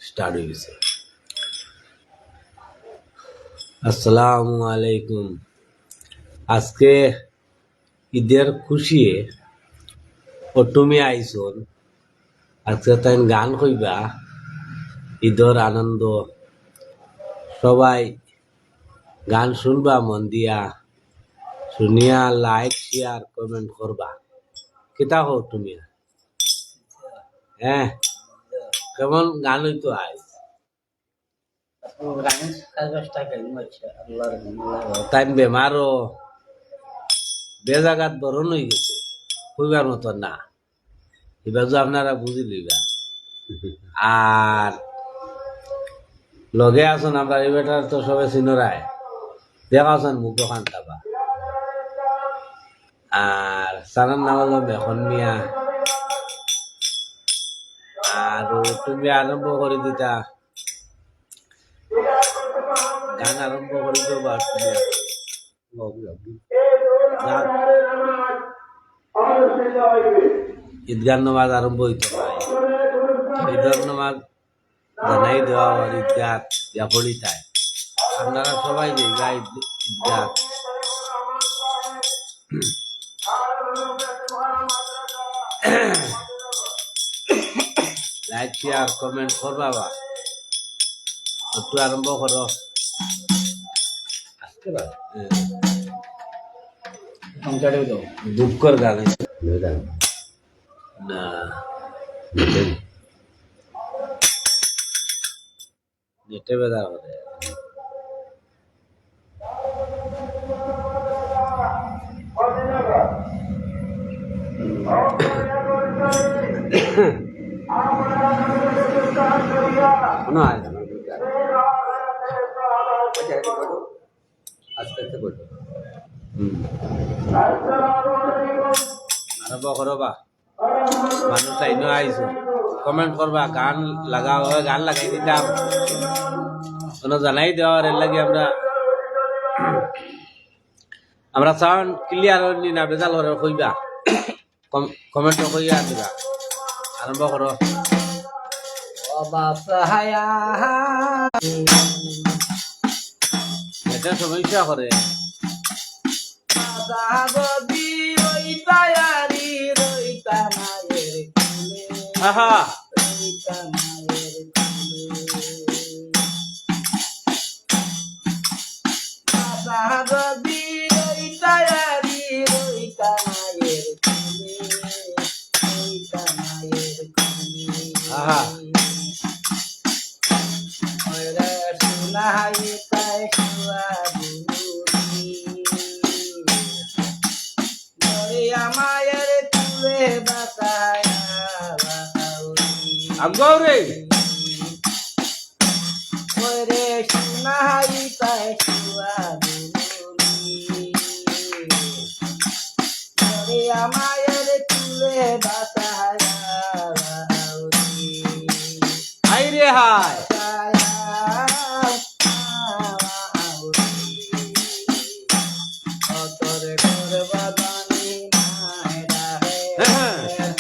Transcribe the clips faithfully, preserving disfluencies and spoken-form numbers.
স্টার্ট হয়ে গেছে। আসসালামু আলাইকুম। আজকে ঈদের খুশিয়ে অটুমি আইছন। আজকে তাইন গান কইবা, ঈদর আনন্দ। সবাই গান শুনবা মন দিয়া, শুনিয়া লাইক, শেয়ার, কমেন্ট করবা। কিতা কও তুমি? হ্যাঁ, কেমন গান হইতো আজ? তাইন বেমারও, বেজাগাত বরণ হয়ে গেছে, কইবার মতো না। এবার তো আপনারা বুঝি লইবা। আর লগে আছন আমরা, এই বেটার তো সবে চিনরায়, দেখা আছন মুখ খান তাবা। আর সারার নাম হলো মেখন মিয়া। আর তুমি আরম্ভ করে দিতা, গান আরম্ভ করে দিও বা তুমি। যাক, ঈদগার নামাজ আরম্ভ হইতো ভাই। ঈদর নামাজ জানাই দেওয়া আর ঈদগাহ ইয়া পড়িতায়। আপনারা সবাই যে গা ঈদ-, ঈদগাহ। লাইক, শেয়ার, কমেন্ট করবা বা। একটু আরম্ভ করো। আজকে বা? হ্যাঁ। সংসারে তো দুঃখর গান। না। নেটে বেজার করে। কোনো হয় না। আস্তে আস্তে বলো। হুম। আরম্ভ করো বা। মানুষ তাই নয় আইসো। কমেন্ট করবা, গান লাগাও, ওই গান লাগাই দিতাম। কোনো জানাই দেওয়া, এর লাগি আমরা, আমরা সাউন্ড ক্লিয়ার হয়নি না, বেজাল করে কইবা। কম-, কমেন্ট কইয়া দিবা। আরম্ভ করো। ও বাসায়া। এটা সমস্যা করে। আহা। আহা। আগাও রে। হায় রে হায়। হ্যাঁ, হ্যাঁ।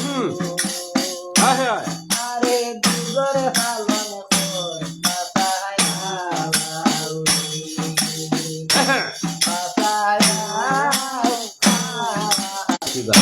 হুম। হায় হায়। কি বা?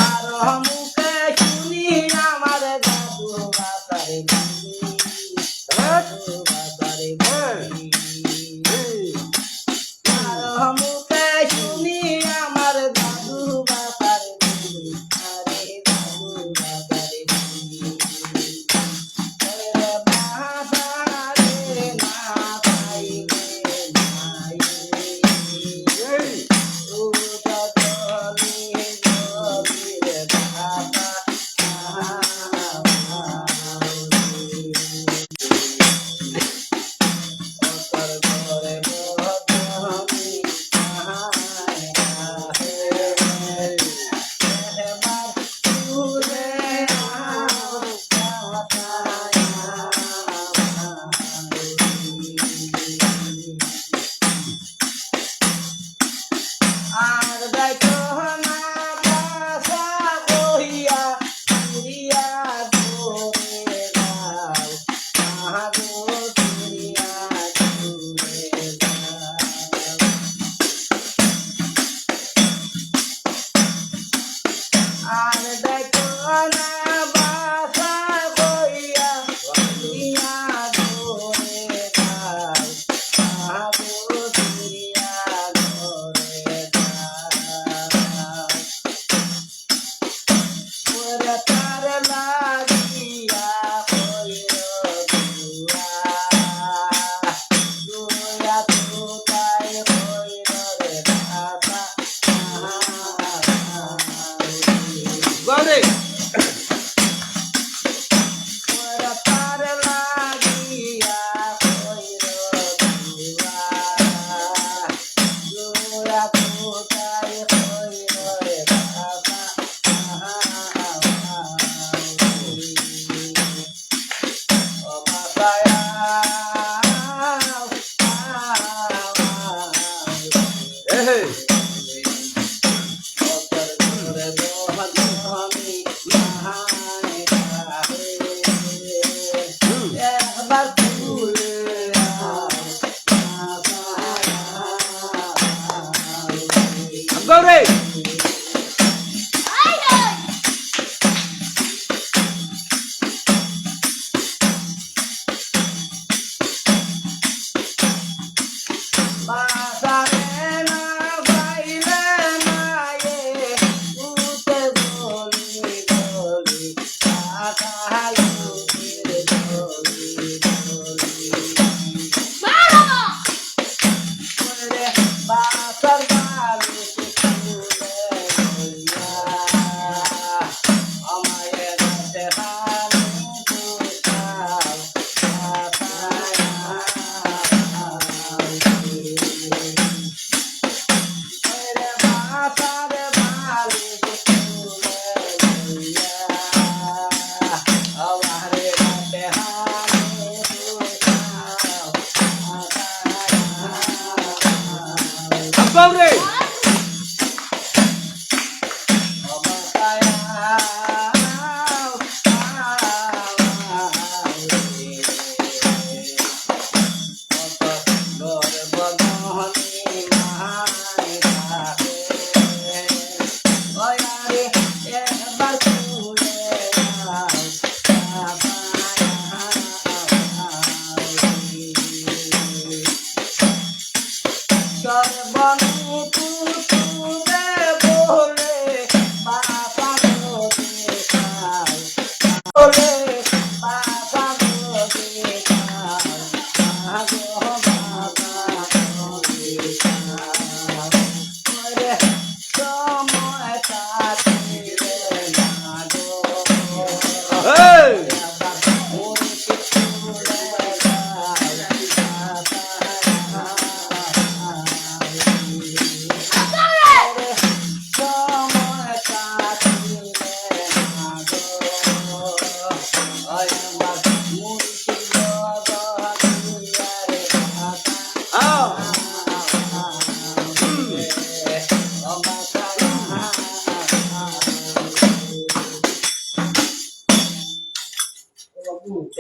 আর ডাকো না বাসা কইয়া, ইয়া দূরে যাও, বাবু ফিরিয়া ঘরে যাও। ওরে তার লাগিয়া কইর দোয়া, দোয়া তো তাই কইর রে বাবা। বাবারে। ওরে তার লাগিয়া কইর দোয়া, দোয়া তো তাই কইর রে বাবা।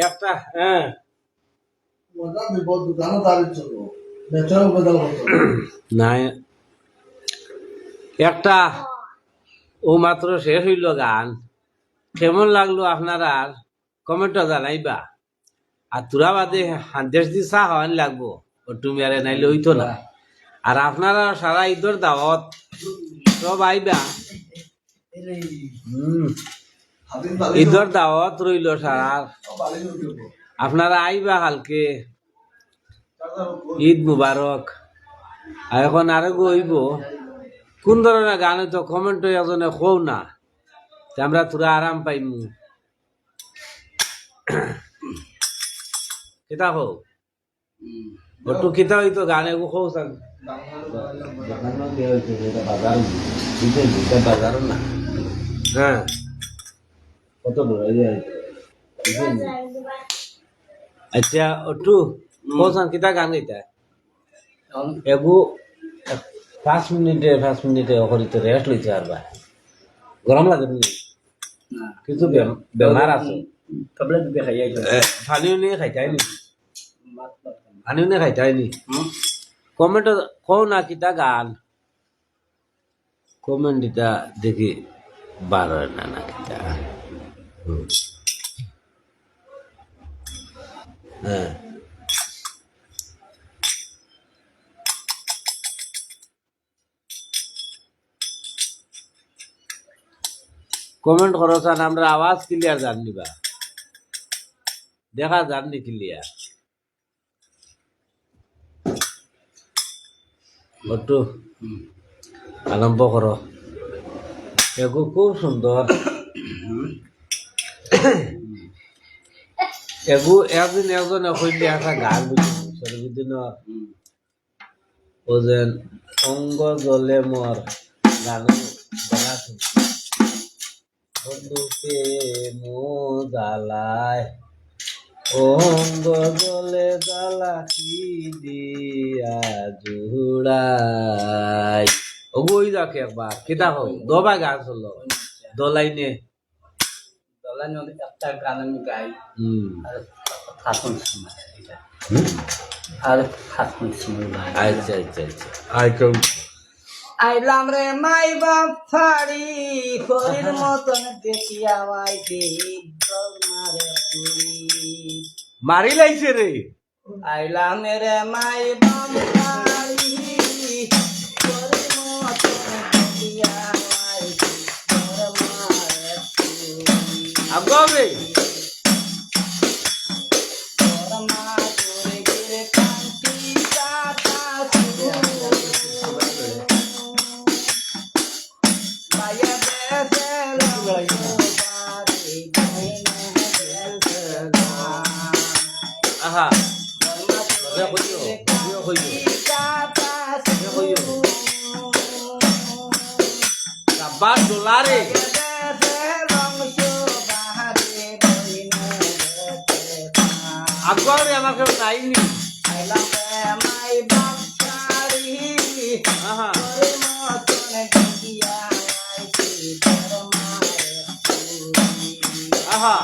একটা, হ্যাঁ। নাই, একটা ও মাত্র শেষ অইলো গান। কেমন লাগলো আপনারার? Comment-ও জানাইবা। আর থুড়া বাদে হান্দেশ দি চা খাওয়ানি লাগবো, ও তুমি আরে নাইলে অইতো না। আর আপনারা সারা ইদর দাওয়াত, সব আইবা। হুম। ইদর দাওয়াত রইলো সারার। আপনারা আইবা কালকে। ইদ মুবারক। আর এখন আরেকগু অইবো। কুন ধরনর গান অইতো comment-ও একজনে কও না। তে আমরা থুড়া আরাম পাইমু। কিতা কও? হুম। একটু কিতা অইতো গান এগু কও চাইন। দোকানো দিয়া অইতো, ইটা বাজার, ইটা, ইটা বাজার না। হ্যাঁ। কত দূর অই যায়? আচ্ছা, একটু হুম। কও চাইন কিতা গান গাইতা? হুম। এগু পাঁচ মিনিটে, পাঁচ মিনিটে অকরি তো rest লইতে পারবা। গরম লাগে নি? না। কিছু বেম-, বেমার আছে। tablet দিতে খাই আইছো। এ, পানি উনি খাইতায় নি? ভাত, ভাত খাই। পানি উনি খাইতায় নি? হুম। Comment-ও কও না কিতা গান? Comment ইটা দেখি। বারো না, না, কিতা? হুম। হ্যাঁ। Comment করো চান, আমরা আওয়াজ clear জাননি বা দেখা জাননি clear। একটু আরম্ভ করো। এগু খুব সুন্দর। এগু একদিন একজনে কইলে একটা গান বুঝি, সর্বদিন ও যেন অঙ্গ জ্বলে মোর গান গলা শুনছি। বন্ধু প্রেম জ্বালায়, অঙ্গ জ্বলে জ্বালা কি দিয়া জুড়াই। ওগো ওই দেখো একবার, কিতা হো, দবা গান চলো, দোলাইনে। দোলাইনে একটা গান আমি গাই। হুম। আর থাকুন সময় এটা। হুম? আর থাকুন সময় গাই। আচ্ছা, আচ্ছা, আচ্ছা। আই কেউ আইলাম রে মাই বাপ ছাড়ি, করির মতন দেখিয়া মাই দীপ মারে পুরি। মারি লাইছে রে। আইলাম রে মাই বাপ ছাড়ি, করির মতন দেখিয়া মাই দীপ মারে পুরি। আগাবে। আহা। মজা করিও, মজা করিও। মজা করিও। সাব্বাস দোলারে। আগুয়ারে আমার কেউ নাইনি। আহা। আহা।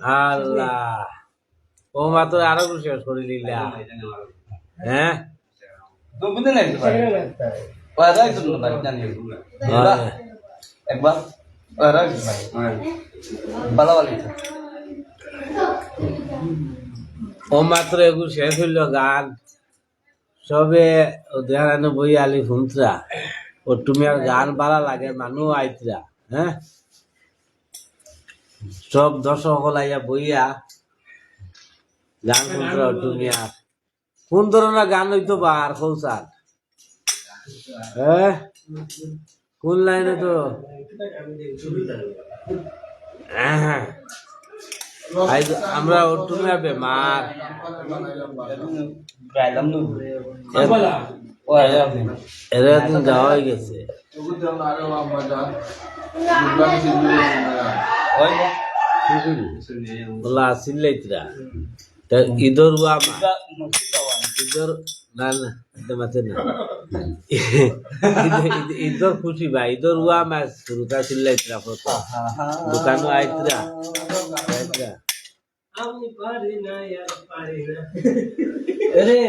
আল্লাহ, ও মা তো আরো শেষ করি দিলা। হ্যাঁ, একবার। ও মাত্র এগু শেষ হইল গান। সবে ও দেহারানো বই আলি ফুমতরা। ও তুমি আর গান বালা লাগে, মানু আইতরা, হ্যাঁ? সব দর্শক সকল আইয়া বইয়া গান ফুমতরা, ও তুমি আর। কোন ধরনের গান হইতো বা আর কৌশল? হ্যাঁ, কোন লাইনে তো? আইজ আমরা অটুমে বেমার। এরা দিন যাওয়া হয়ে গেছে। বলা আসিল লাইতরা। তা ইদর ওয়া মা। ইদর, না, না, ইদর মাতে না। ইদর, ইদর, ইদর খুশি ভাই, ইদর ওয়া মা শুরুতা আসিল লাইতরা ফটো। দোকানো আইতরা, আইতরা। আমি পারি না, আর পারি না। আরে,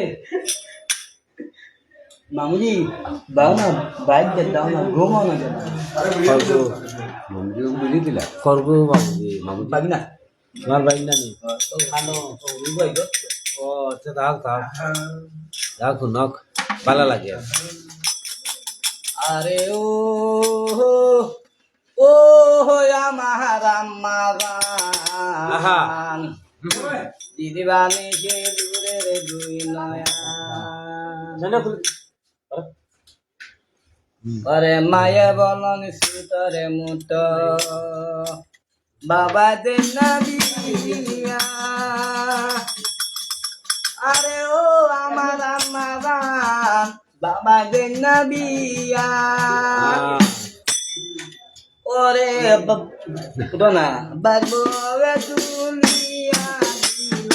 মামুজি, দাও না, বাইক দে, দাও না, ঘুমাও না কেন? করবো। মামুজি, বুঝে দিলা। করবো, মামুজি, মামুজি। পারি না। তোমার বাইক না নি? তো ভালো, তো ওই বাইক। ও, আচ্ছা, দাও, দাও। দাও, খুনক। ভালো লাগে। আরে ও, ও, ও, আমার আম্মা জান। আহা। দিদি বানি সে দূরের দুই নয়ন। ওরে মায়ে বলন সুতরে মুত, বাবা দে না বিয়া। আরে ও আমার আম্মা জান, বাবা দে না বিয়া। ওরে ব-, উঠো না। বাবু তুলিয়া দিল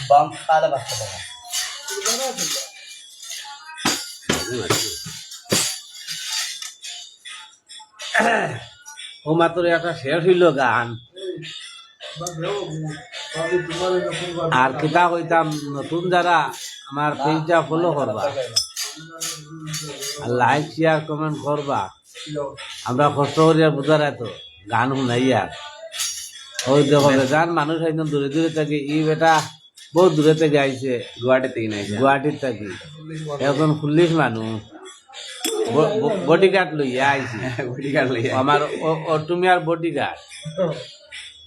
বাম কালে বাঁচতে পারে। ও মাত্র একটা শেষ হইল গান। আর কিতা কইতাম, নতুন যারা আমার পেজটা ফলো করবা, আর লাইক, শেয়ার, কমেন্ট করবা, আমরা কষ্ট করিয়া বুঝার এত গান শুনাইয়া। ওই দেখো, বেজান মানুষ একদম দূরে দূরে থাকে। ই বেটা বহুত দূরে থেকে আইছে, গুয়াহাটি থেকে নাই, গুয়াহাটির থাকি। একজন পুলিশ মানুষ, ব-, ব-, বডিগার্ড লইয়া আইছে। বডিগার্ড লইয়া। আমার অ-, অটুমিয়ার বডিগার্ড।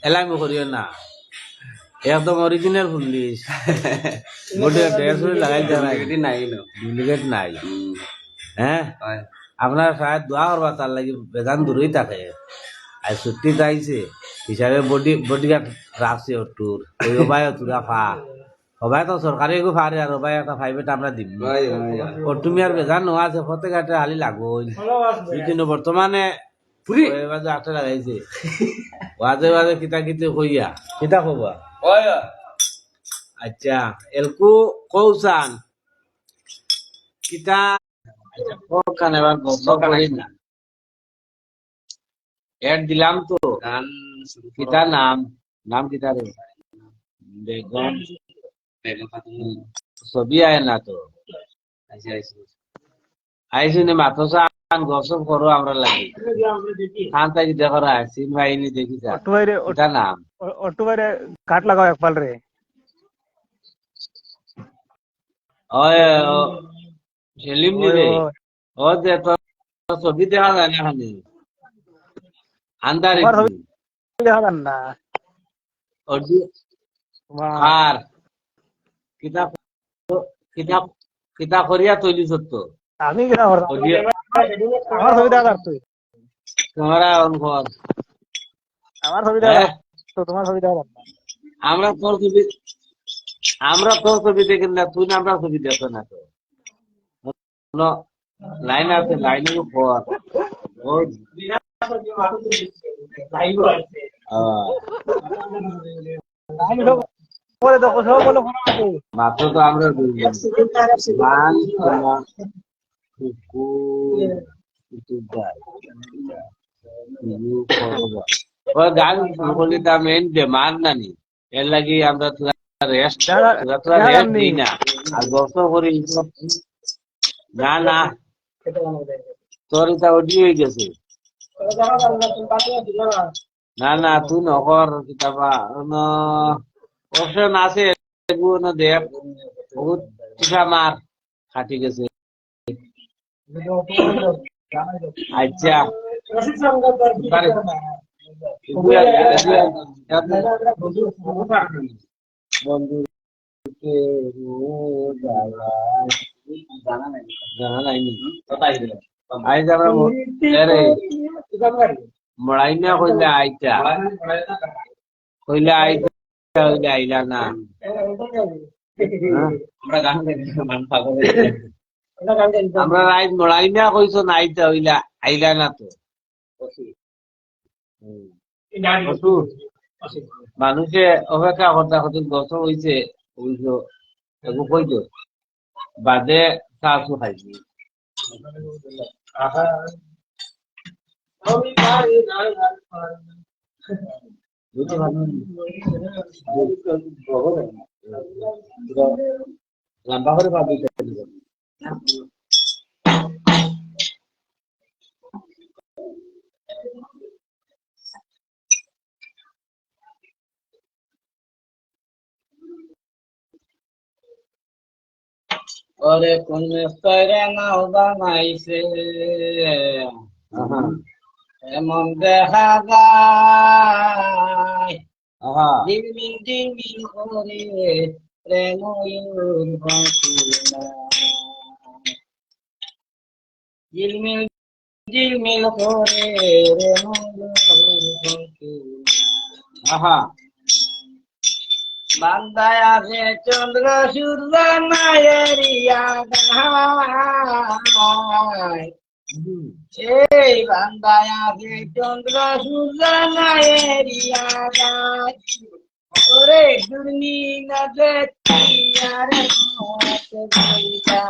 এলামি করিও না, একদম অরিজিনাল পুলিশ। বডিগার্ড ড্রেস করে লাগাই দেওয়া নাই। ডুপ্লিকেট নাই, no। ডুপ্লিকেট নাই। হুম। হ্যাঁ? হয়। আপনারা সাহেব দোয়া করবা, তার লাগি বেজান দূরেই থাকে। আর ছুটি চাইছে, হিসাবে বডি, বডিগার্ড রাখছে অটুর। ওই ওবায় অটুরা ফা। ওবায় তো সরকারি এগু ফারে, আর ওবায় একটা প্রাইভেট আমরা দিমু। হয়, হয়, হয়। অটুমিয়ার বেজান নোয়া আছে, ফতে ঘাটে হালি লাগো। কিন্তু বর্তমানে পুরি। ওই বাজে আটে লাগাইছে। ওয়াজে ওয়াজে কিতা কিতে কইয়া। কিতা কবা? হয়। আচ্ছা, এলকু কৌসান। কিতা? আচ্ছা, কৌসান এবার গল্প করি না। এড দিলাম তো। গান শুরু করো। কিতা নাম? নাম কিতা রে? বেগম। বেগম খাতুন। হুম। ছবি আয় না তো। আচ্ছা, আচ্ছা। আইসুনে মাথো সান গসব করো আমরা লাগি। খান তাই দেখো রা, সিন বাহিনী দেখি যা। অটু ভাইরে, অট-, কিতা নাম? অ-, অটু ভাইরে কাট লাগাও এক পাল রে। ওই, ও, সেলিম নি ওই, রে। ওই। ও যে তোর ছবি দেখা যায় না খালি। আন্দারে আমার ছবি কি? দেখা যায় না। অডিও তোমার আর কিতা, কিতা, কিতা করিয়া তৈরি সত্য? আমি কিতা করতাম? অডিও আমার ছবি দেখা যার তুই। ক্যামেরা অন কর। আমার ছবি দেখা হ্যাঁ? যার তো, তোমার ছবি দেখা যার না। আমরা তোর ছবি, আমরা তোর ছবি দেখি না, তুই না আমরা ছবি দেখো না তো। কোনো লাইন আছে, লাইনের উপর। ও। হ্যাঁ। লাইন সব পরে দেখো, সব বলে ফোন আছে। মাত্র তো আমরা দুইজন। গান তোমার কুকুর, কুকুর গায়। কুকুর খবর। ওই গান বলি তা মেইন ডিমান্ড নানি। এর লাগি আমরা থুড়া রেস্ট, দাদা, থুড়া, থুড়া দাদা রেস্ট নি। দেই না। আর গল্প করি। না, না। তোর এটা অডিও হয়ে গেছে। না, না, তুই নকর, কিতাবা। অন অপশন আছে, এগুলো দেখ। বহুত পিছা মার খাটি গেছে। আচ্ছা। বারে। বন্ধু, জানা নাই। জানা নাই নি? আইজ আমরা ম-, এরে, মড়াইনা কইলে আইতা। কইলে আইতা, কইলে আইলা না। হ্যাঁ? আমরা গান গাই, গান পাগল হয়ে যায়। আমরা রাইত মড়াইনা কইছো না আইতা, কইলে আইলা না তো। হুম। কত মানুষে অপেক্ষা করতা কত বছর হইছে, অবশ্য এগু কই দে। বাদে চা চু খাইছি। বুঝতে পারলাম। লম্বা করে ভাবি। ওরে কোন মিস্ত্রি নাও বানাইছে, আহা। এমন দেখা যায়। আহা। ঝিলমিল ঝিলমিল করে প্রেম ময়ূর বাঁচিয়া। ঝিলমিল ঝিলমিল করে রে ময়ূর বাঁচিয়া। আহা। বান্দায় আছে চন্দ্র সূর্য নাই এরিয়া গায়। হুম। সেই বান্দায় আছে চন্দ্র সূর্য নাই এরিয়া গায়। ওরে দুর্মি না দেখিয়ার মত বইয়া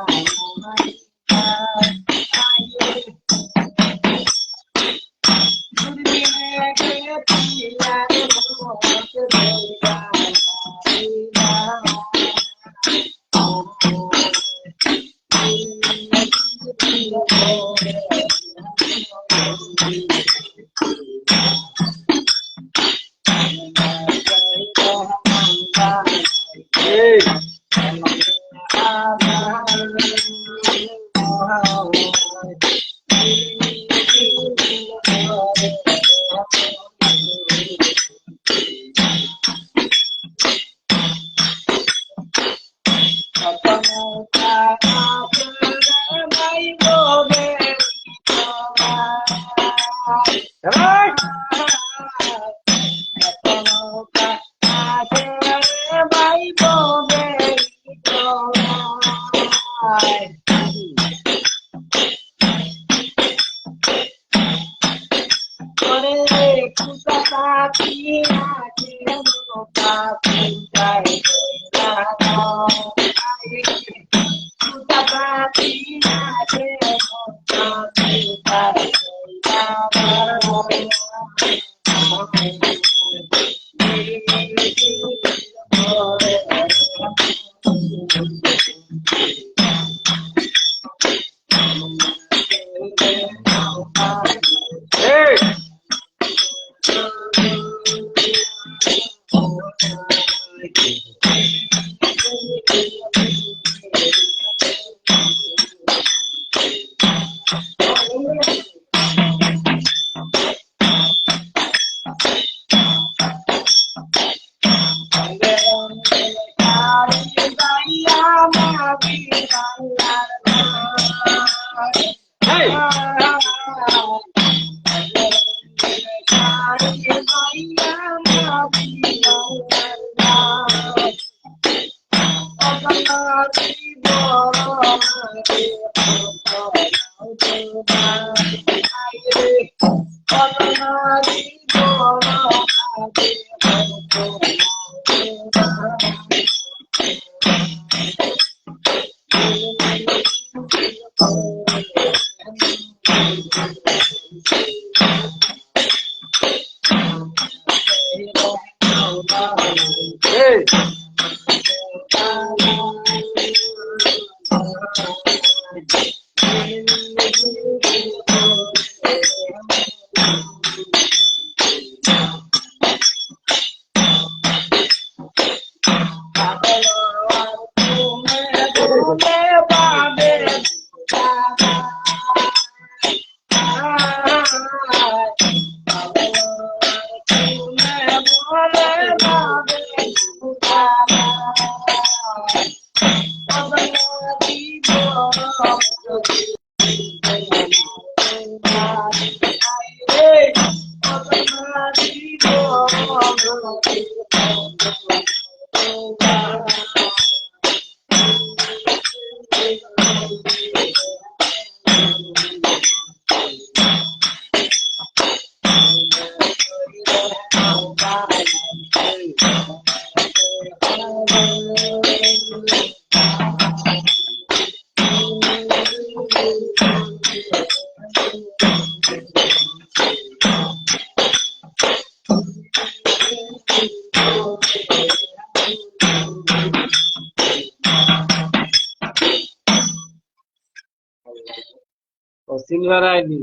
ও সিলভার আইডি,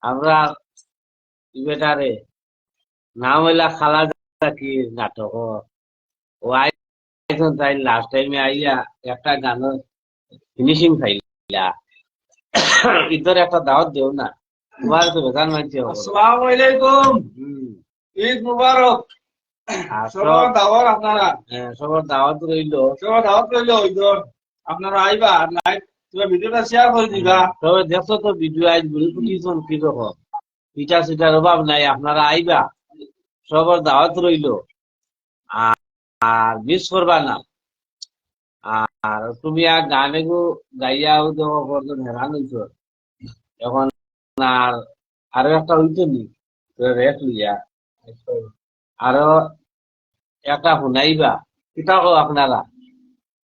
আমরা ই বেটারে নাম অইলা খালা জাকির নাটক। ও আইছন তাই লাস্ট টাইমে আইয়া একটা গানর ফিনিশিং পাইলা। ইতর একটা দাওয়াত দেও না। তোমার তো বেজান মানছে। আসসালামু আলাইকুম। হুম। ঈদ মুবারক। আর সবার সব দাওয়াত আপনারা। হ্যাঁ, সবার দাওয়াত রইলো। সবার দাওয়াত রইলো, ঈদর। আপনারা আইবা, আর লাইভ, তোমরা ভিডিওটা শেয়ার করি দিবা। তবে দেখছো তো ভিডিও আইজ বলি, কি কোন কি রকম। পিঠা সিঠার অভাব নাই, আপনারা আইবা। সবার দাওয়াত রইলো। আর আর মিস করবা না। আর তুমি আর গান এগু গাইয়া ও দেখো কতজন হেরান হইছো। এখন আর আরো একটা হইতো নি, তো রেস্ট লইয়া আরো একটা হুনাইবা। কিতা কও আপনারা?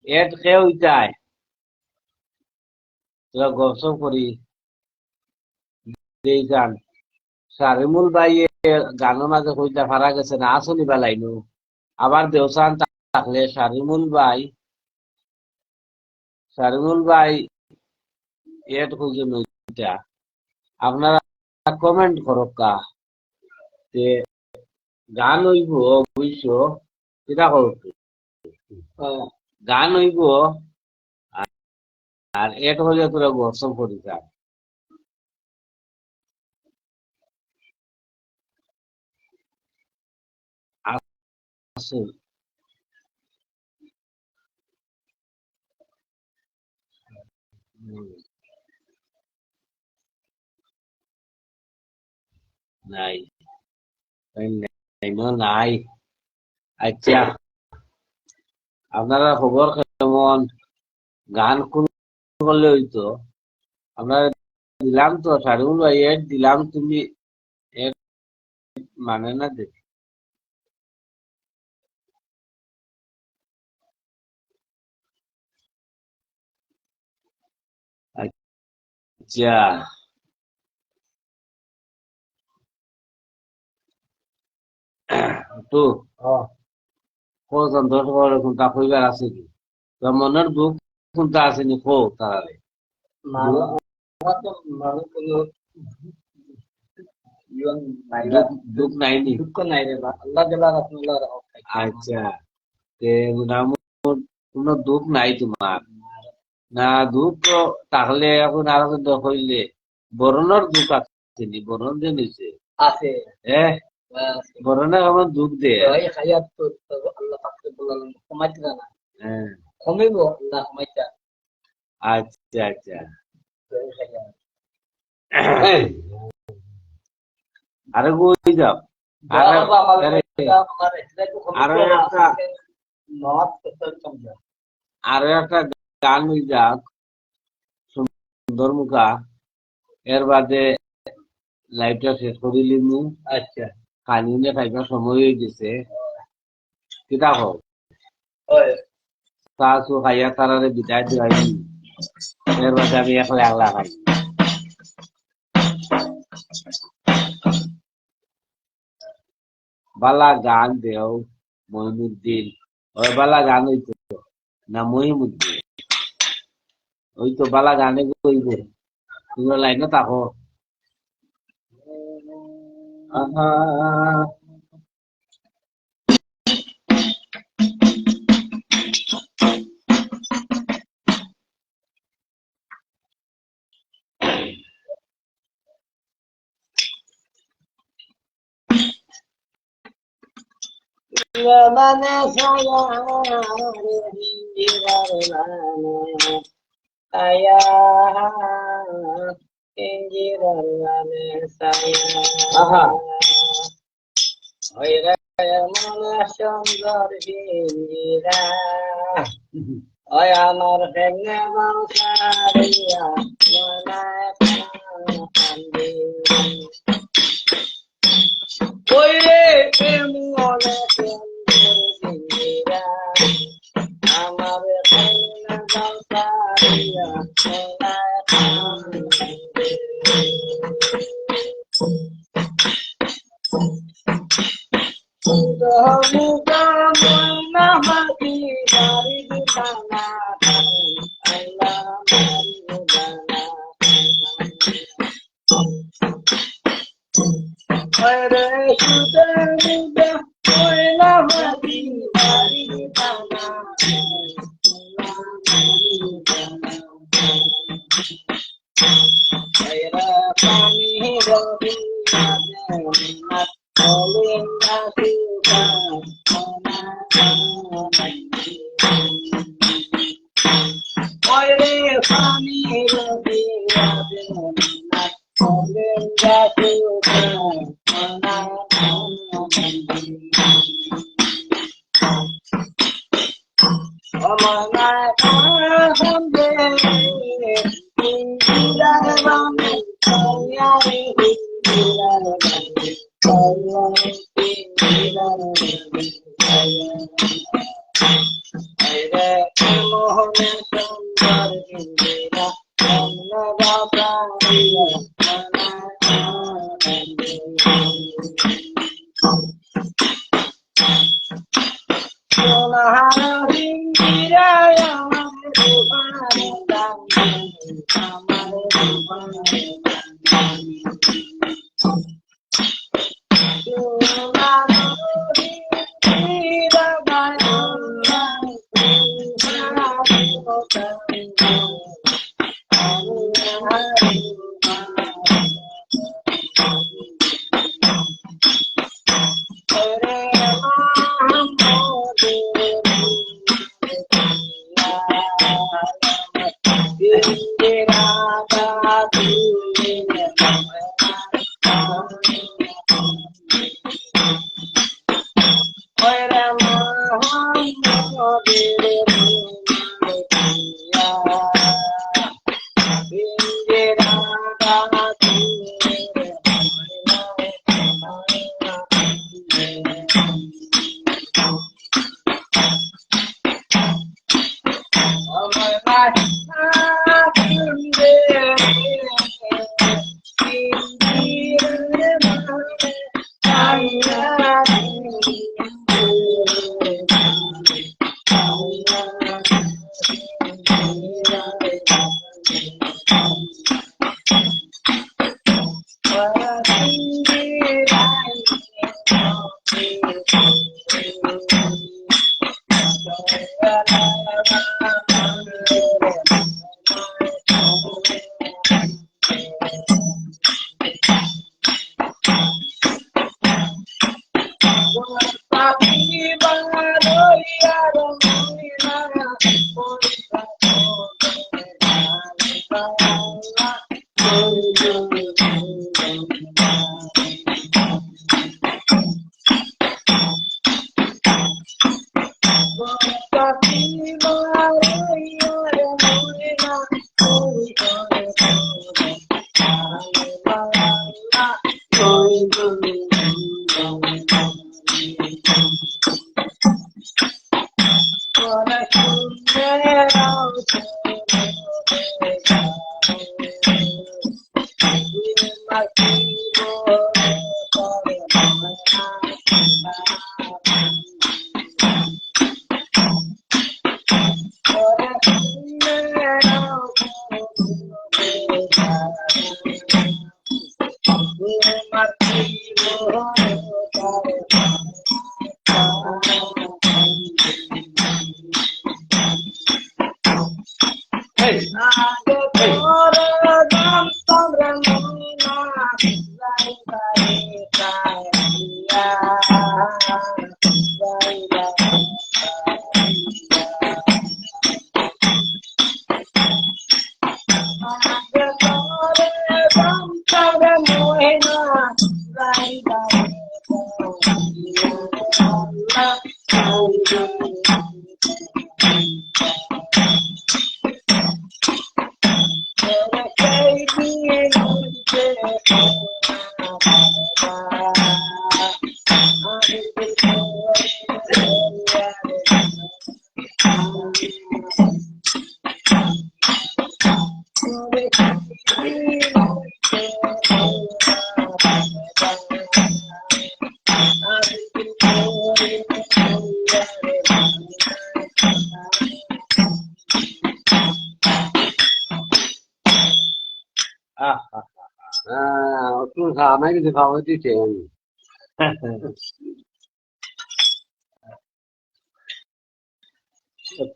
এট কেউ ইতায় তোরা গপসপ করি দেই গান। শারিমুল ভাই এ গানর মাঝে কইলা ফারা গেছে না, আসনি বা লাইনও। আবার দেওসান থাকলে শারিমুল ভাই, শারিমুল ভাই এট কইছে নইটা। আপনারা কমেন্ট করক্কা। তে গান অইবো অবশ্য, কিতা করো? আহ, গান অইবো, আর, আর এট অইলে তোরা গসল করি যা। আছে। হুম। নাই। নাই, নাই, নাই, নাই। আচ্ছা, আপনারা খবর কেমন? গান কোন করলে হইতো? আপনারা দিলাম তো, শারুল ভাই, এড দিলাম, তুমি এড মানে না দে। আচ্ছা। তো, ও। কও সন্তোষ, কও, কোনটা কইবার আছে কি? তোর মনের দুঃখ কোনটা আছে নি, কও তারারে। মা-, দুঃখ, আমার তো মনে কোনো ইয়ে নাই রে। দুঃখ, দুঃখ নাই নি? দুঃখ নাই রে বা। আল্লাহ দিলা রাখুন, আল্লাহ রাখুন। আচ্ছা। তে মোটামুটি কোনো দুঃখ নাই তোমার? না, দুঃখ তো তাহলে এখন আরো কিন্তু হইলে বরণর দুঃখ আছে নি, বরণ যে নিছে। আছে। হ্যাঁ? আছে। বরণে আমার দুঃখ দে। ওই হায়াত তো, তো আল্লাহ পাক রব্বুল আলামিন কমাইতে না। হ্যাঁ। কমিব, আল্লাহ কমাইতে। আচ্ছা, আচ্ছা। ওই হায়াত। আরে কই যাও? আরে, বাবা, আমার আরে, এটা, আমার এটা একটু কমিয়ে আরো দেওয়া একটা, আছে। নট করতে পারতাম না। আরো একটা গান হই যাক, সুন্দর মুখা, এর বাদে লাইভটা শেষ করি লিমু। আচ্ছা। খানি নিয়ে খাইবার সময় হয়ে গেছে। কিতা হোক? ওই। চা চু খাইয়া তারারে বিদায় দিলাই। এর বাদে আমি একলা একলা খাই। বালা গান দেও মইনুদ্দিন। ওই বালা গান হইতো না মহিমুদ্দিন। ওই তো বালা গানে কইবে। তোমরা লাইনে থাকো। আহা। মানে ছায়া রে, হিঞ্জিরার মানে ছায়া, হিঞ্জিরার মানে ছায়া। আহা। ওই রে মন সুন্দর হিঞ্জিরা, ওই আমার প্রেমে বংশারিয়া মনে কান্দি। ওই রে মন সুন্দর হিঞ্জিরা, আমার প্রেমে বংশারিয়া মনে কান্দি। আহ, আহ, আহ। আহ, একটু খাওয়া নাই কিন্তু খাওয়া দিতে আমি।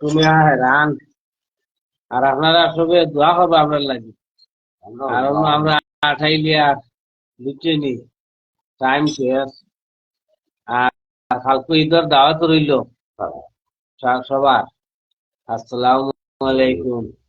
তুমি আর হেরান। আর আপনারা সবে দোয়া করবা আমরার লাগি। আমরাও কারণ দোয়া আমরা করবো। আঠাইলিয়া, বুঝছইন নি? টাইম শেষ। আর, আর কালকে ইদর দাওয়াত রইলো। হ্যাঁ। সা-, সবার। আসসালামু আলাইকুম।